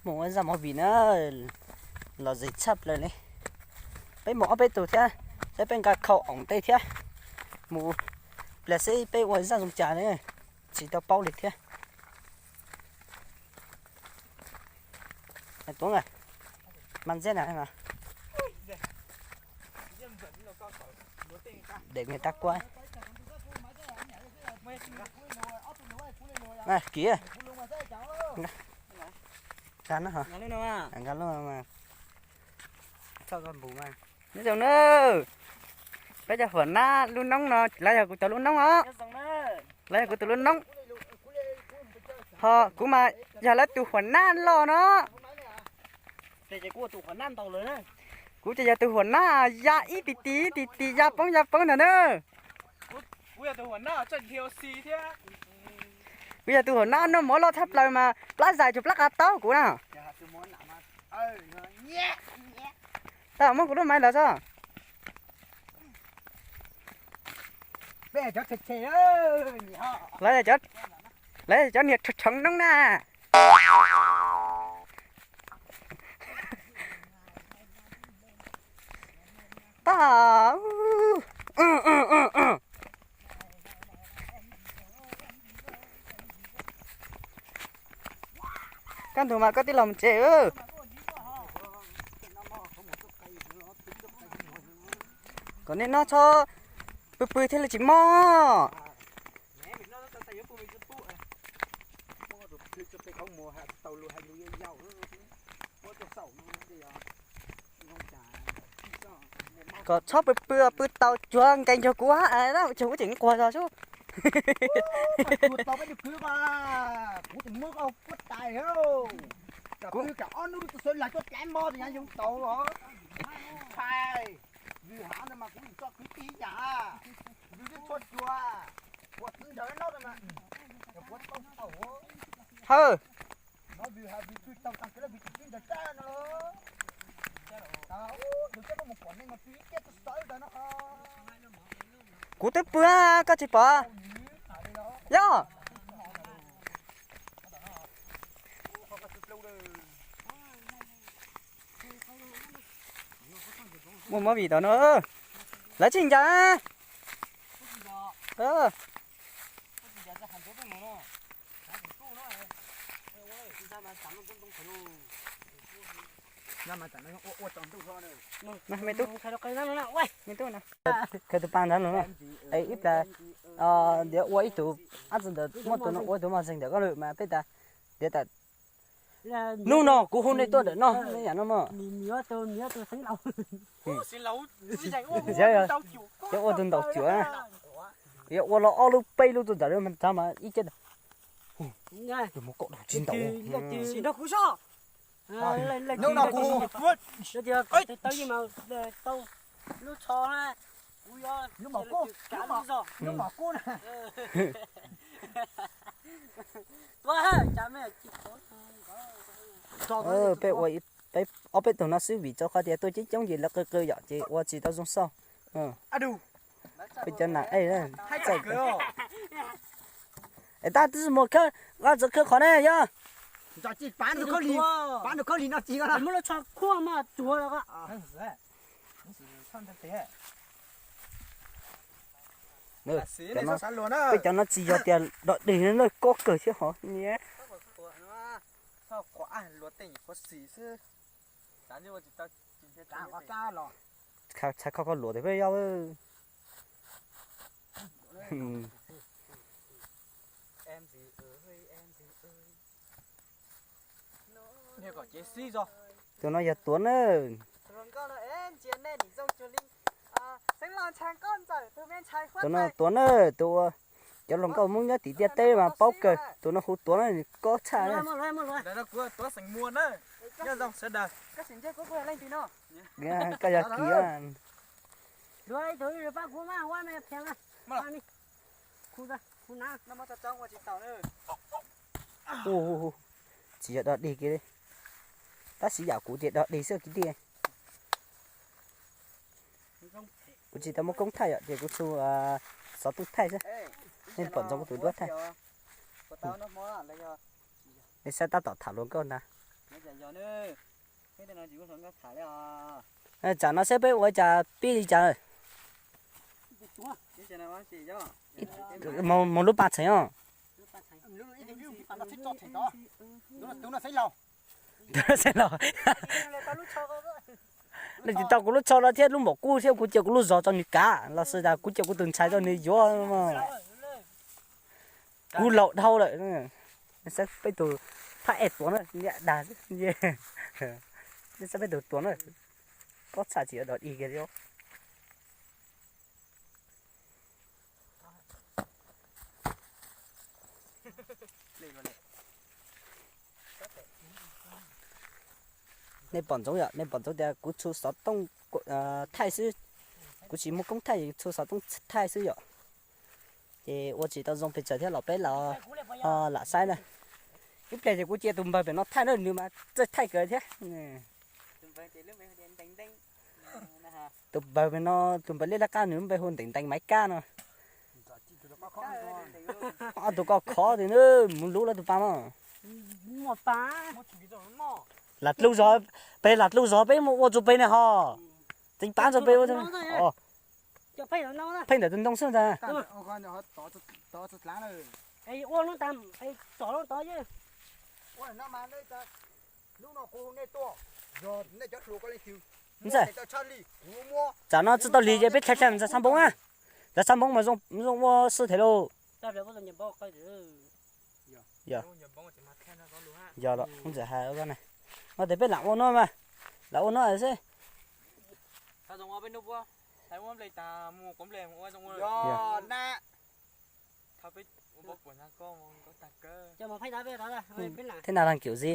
Mus ua zaj movie na, los zem tshaj plaws li. Peb mus ob peb tug thiab, thiab peb nqa khau oom tej thiab. Mus pliag seb peb ua zaj zoo cas ne, tsis tau paub li thiab. Tuav, mas ntxiab na, de me tab kuab. Kiv, nqa lub, nqa lub mas, nyob zoo na. Peb cov huam nab lub noob no lawv yog kuv cov lub noob os. Lawv yog kuv tus lub noob, ho kuv mas yog lawv tus huam nab loj no. Kuv ces yog tus huam nab ya ib tis tis ib tis tis ya poob ya poob ntag na. Kuv yog tus huam nab noj mov loj tshaj plaws mas plab zais cuag plab qab taub kuv na. Tab muab kuv lub maiv lawm xwb. Lawv, lawv cov niag rhawv noob na. Tab, kaj ntug mas koj tij laug mus tsev. Kom nej noj txhob pw pw thiaj li tsis mob. Kom txhob pw pw, pw tau cuag nkees cuag kuv, cuag kuv tseem quag zog xwb. Hawj, kuv twb pw, koj tsis pom? Yog. Muaj movie tom no, lawv tsis ncaim. Me tub, me tub, khaws tus pas ntawd los no. Es ib plag, ntiav ua ib tug, ab tsi ntawd muaj tus no ua ib tug mos zeeg ntawm koj lawm mas peb tas, ntiav tas, hnub no kuv hu nej tuaj ntawm no, yam no mog. Cov ua tus ntaus cuam, yog ua los ob lub peb lub tuaj ntawm no mas ib ce, tus mus kaum tsis ntaus. Peb ua, peb ob peb tug no xwb vim rau qhov tias tuaj coob coob ces lawv qw qw yom ces ua tsis tau zoo xauj. Peb cov nas ej txawj. Es tab twb mus khawb, nqa txawv khawb qhov ne yog. Peb cov no tsis yog tias dog dig na, kob kawg thiab hov niam. Txhais kho kho luam tias peb yog. Tus no yog Tuav na. Tus no Tuav na, tus ua cov hluas nkauj Hmoob nyob tim ntiaj teb mas paub kawg, tus no hu Tuav na, nws kob tshaj na. Koj yog Kis. Tsis yog dog dig kiag li, tab sis yam kuv tias dog dig xwb kwv tij. Kuv tsis tau muaj koob thaij yom, ces kuv tsuas xov tooj thaij xwb. Nej pom ntsoov kuv tus duab thaij. Nej saib tab tom tham hluas nkauj ntag. Tsam no seb peb ua cas pib li cas. Mus lub paj txheem os. Nws tsis tau kuv lub tsho no thiab lub npaum kuj thiab kuv cia kuv lub zog rau nws kav los sis tas kuv cia kuv tus ntxhais rau nws yuav. Kuv laus dhau lawm. Saib peb tus thaj es tuav na, niam dag. Saib peb tus tuav na, pob txha tsis yuav dog dig kiag thiab. Nej pom ntsoov yom, nej pom ntsoov tias kuv txhu xov tooj thaij xwb, kuv tsis muaj koob thaij, txhu xov tooj thaij xwb yom. Ces ua tsis tau zoo pes tsawg thiab los peb los lam saib na. Ib pliag ces kuv cia tus npawg pem no thaij na, nws mas txawj thaij kawg thiab. Tus npawg pem no, tus npawg liab laj qab nws lub npe hu Nteev Nteev Maiv Kab no. Ob tug ko khov tiag na, mus lub lawv tus pa mas. Lam dlub zog, peb lam dlub zog peb mus ua tsuas peb ne ho. Tseev pab tsuas peb ua. Pheej ntawm tus ntoo xwb ntag. Tsam no tsis tau lig ces peb thaij thaij ntawm Xab Npoob na. Ntawm Xab Npoob mas zoo ua xwb thiaj lauj. Yog, yog los ntxawm hais no tes peb lam ua no mas, lam ua no xwb. Thiab nas leej kiểu gì.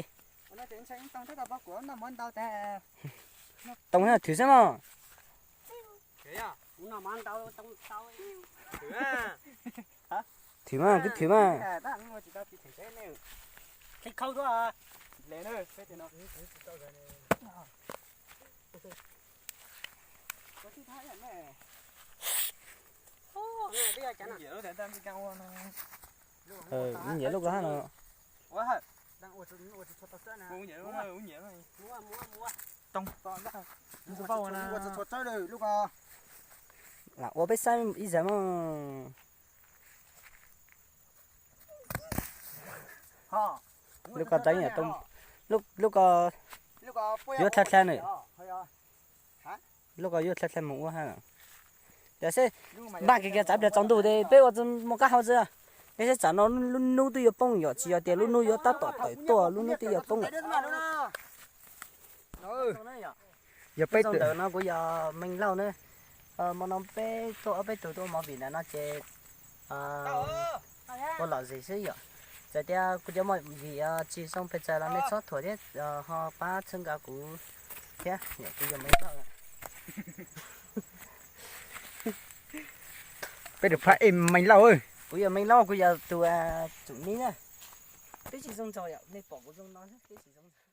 Toom thwm xwb mas. Thwm mas, kwv thwm mas. Nyiam lub ko hab no. Lam ua peb saib ib zag mas. Lub ko tseeb, lub ko yuav dlha dlha nws. Lub ko yuav dlha dlha mus ua hab. Yog seb npaj kiag kiag tsam pliag tsaus ntuj tes peb ua mus qab hau xwb. Nej saib tsam no lub hnub twb yuav poob yom, tsis yog tias lub hnub yuav tab tom tawm tuaj, lub hnub twb yuav poob lawm. Yog peb ntawm no kuv yog Meej Lauj na. Hmo no peb tuaj ob peb tug tuaj ua movie ntawm no ces ua lom zem xwb yom. Txawm tias kuv cov movie tsis zoo pes tsawg los nej txhob thuam thiab ho pab txhawb nqa kuv thiab, kuv yog Meej Lauj. Peb tus phab ej Meej Lauj. Kuv yog Meej Lauj, kuv yog tus tsum nib na. Twb tsis zoo nraug yom, nej pom kuv zoo no twb tsis zoo nraug.